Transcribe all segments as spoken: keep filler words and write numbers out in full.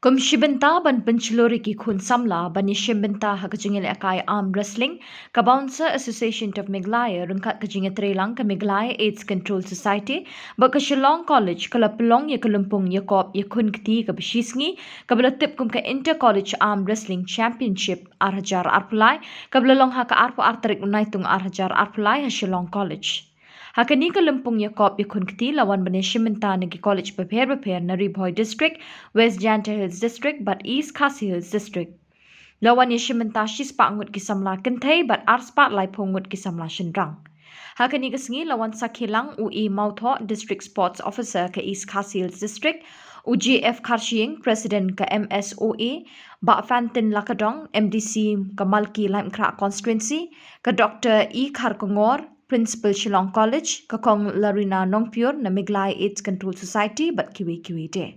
Kum shi bynta ban pynshlur ïa ki khun samla ban ïashim bynta ha ka jingïalehkai arm wrestling, ka Bouncer Association of Meghalaya ryngkat ka jingïatreilang ka Meghalaya AIDS Control Society bad ka Shillong College ka la pynlong ïa ka lympung ïakop ïakhun kti kaba shisngi kaba la tip kum ka Inter College Arm Wrestling Championship ar hajar arphew lai, kaba la long ha ka arphew ar tarik u Naitung ar hajar arphew lai ha Shillong College. Ha kane ka lympung ïakop ïakhun kti la wan ban ïashim bynta na ki college bapher bapher na Ri Bhoi District, West Jaintia Hills District bad East Khasi Hills District. La wan ïashim bynta shispah ngut ki samla kynthei bad arspah laiphew ngut ki samla shynrang. Ha kane ka sngi la wan sakhi lang u E Mawthoh, District Sports Officer ka East Khasi Hills District, u J F Kharshiing, President ka M S O A, Bah Fantin Lakadong, M D C ka Malki Laitumkhrah Constituency, ka Doctor E Kharkongor, Principal Shillong College, ka Kong Larina Nongpure na Meghalaya AIDS Control Society bad kiwei kiwei de.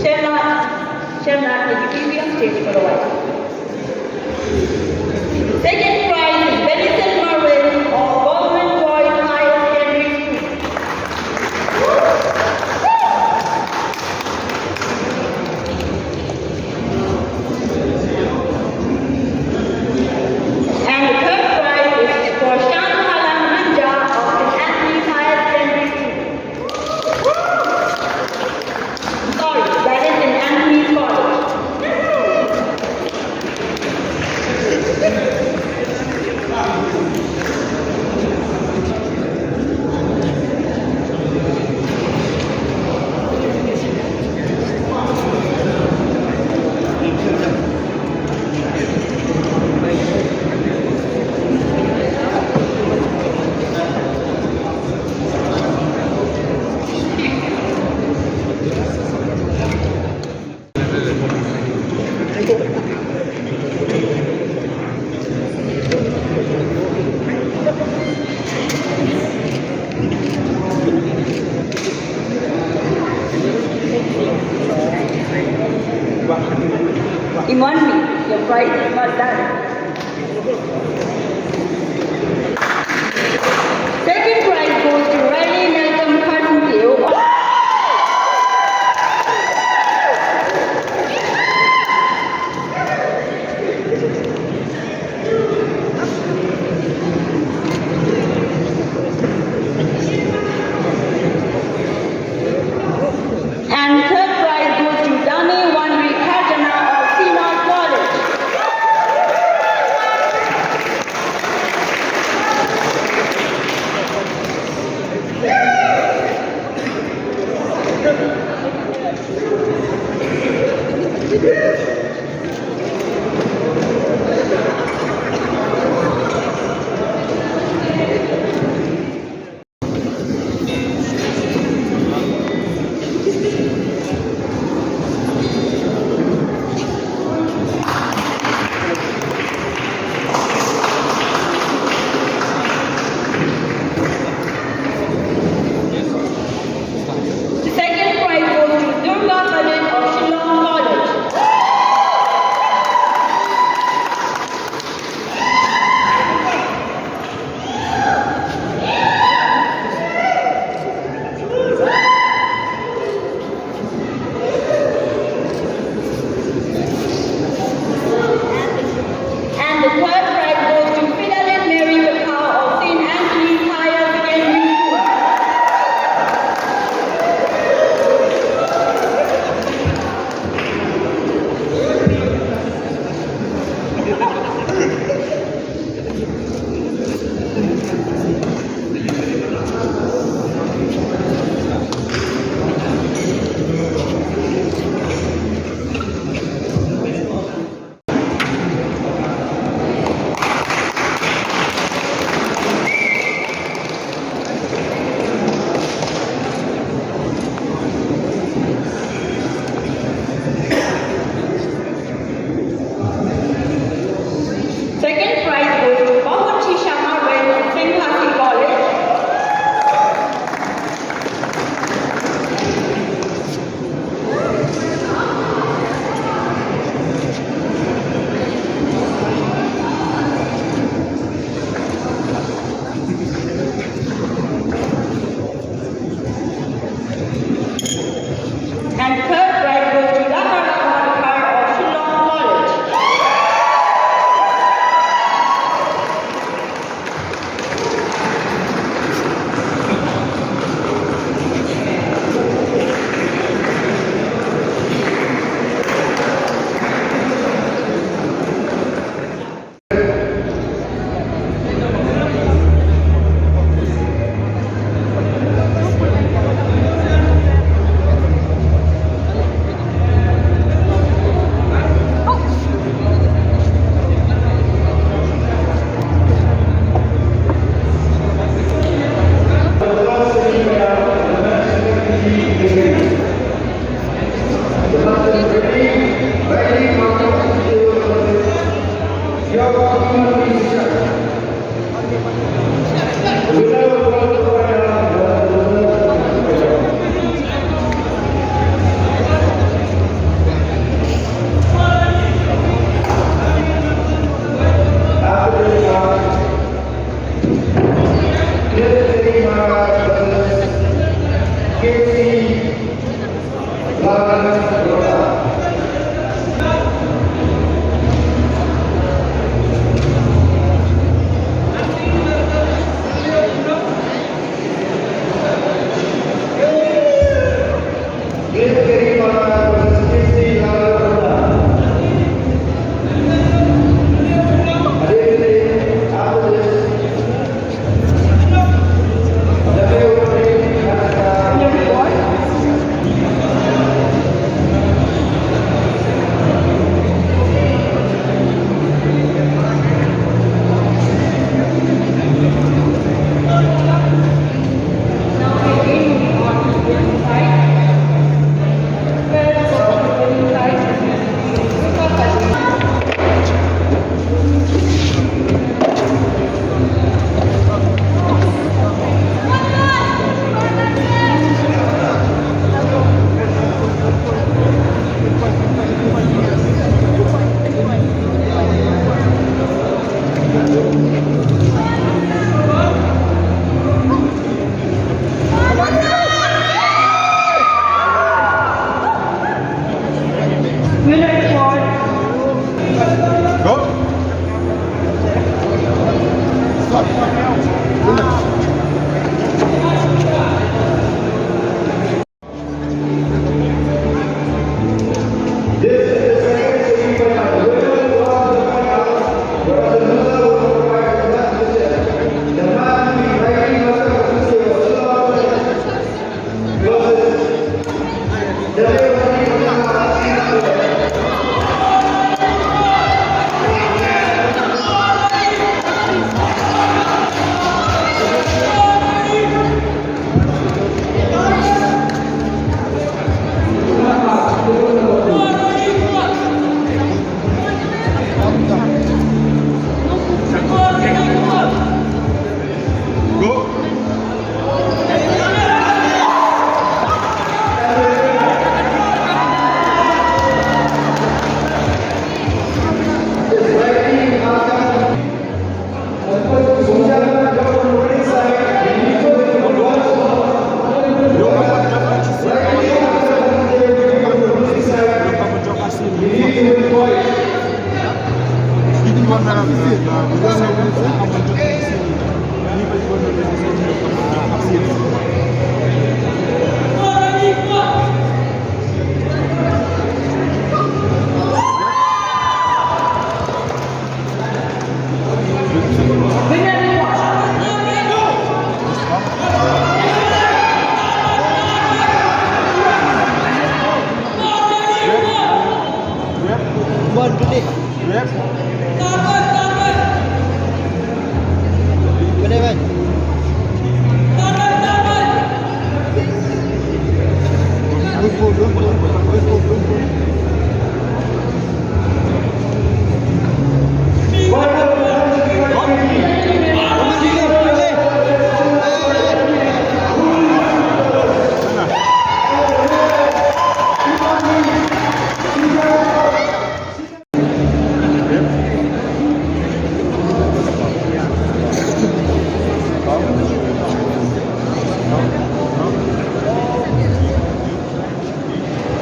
Shemna, Shemna, can you please be on stage for a while? Second prize is Benison Marwin of Government Boys Higher Secondary School.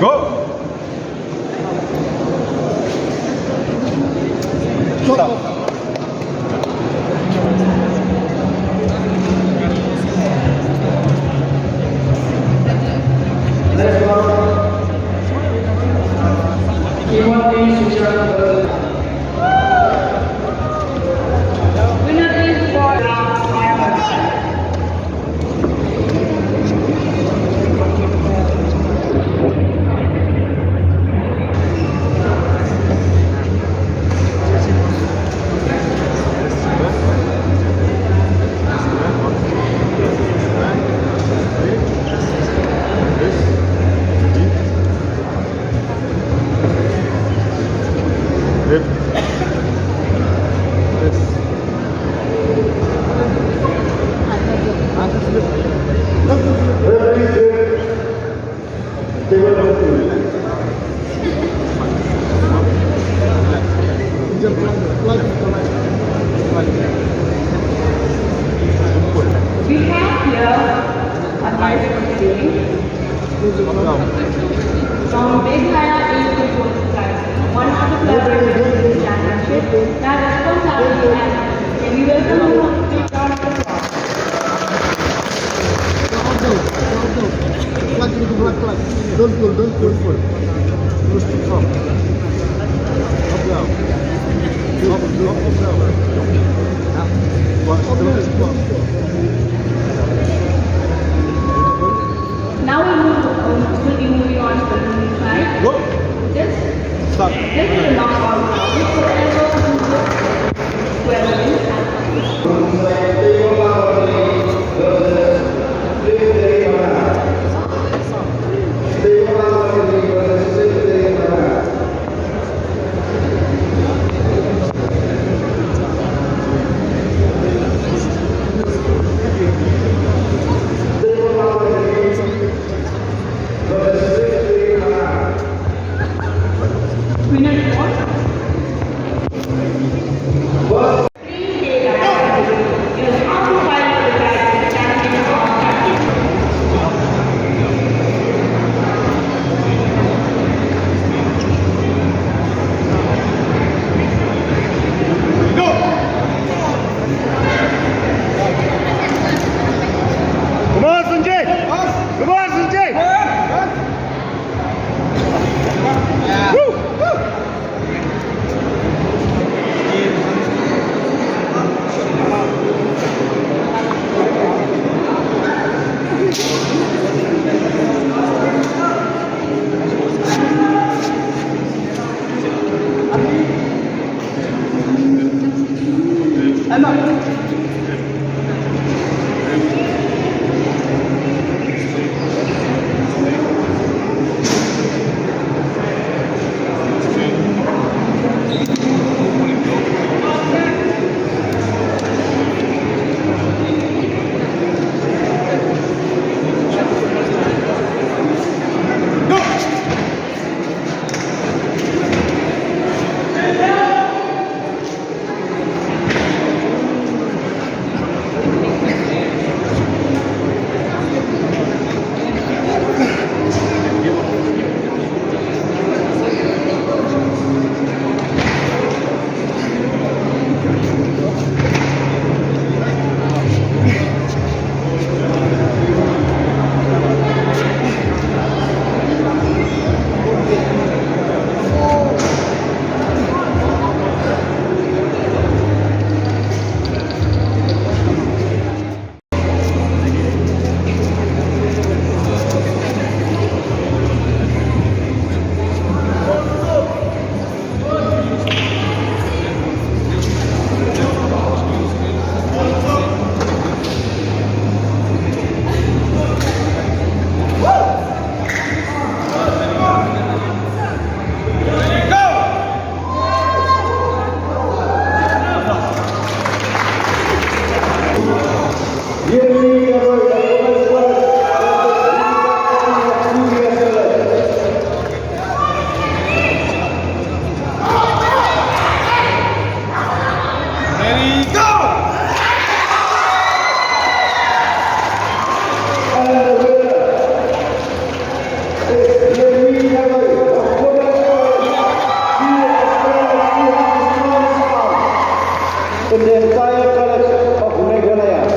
Go! From Meghalaya age group forty-five, one of the club in the championship, that is Konsari, and we welcome you with a big round of applause. Don't pull, don't pull, don't pull. Just come. Up, down. Up, up, up, down. Up, up, up. Now we move, um, we'll be moving on to the women's side. Go. This, Start. This is a knockout round. Whoever wins has Come on, Sanjay! Come on, Sanjay! Woo! Woo! Ready, go! And the winner is Yemi Yagoi of Kodak College, in the entire college of Meghalaya.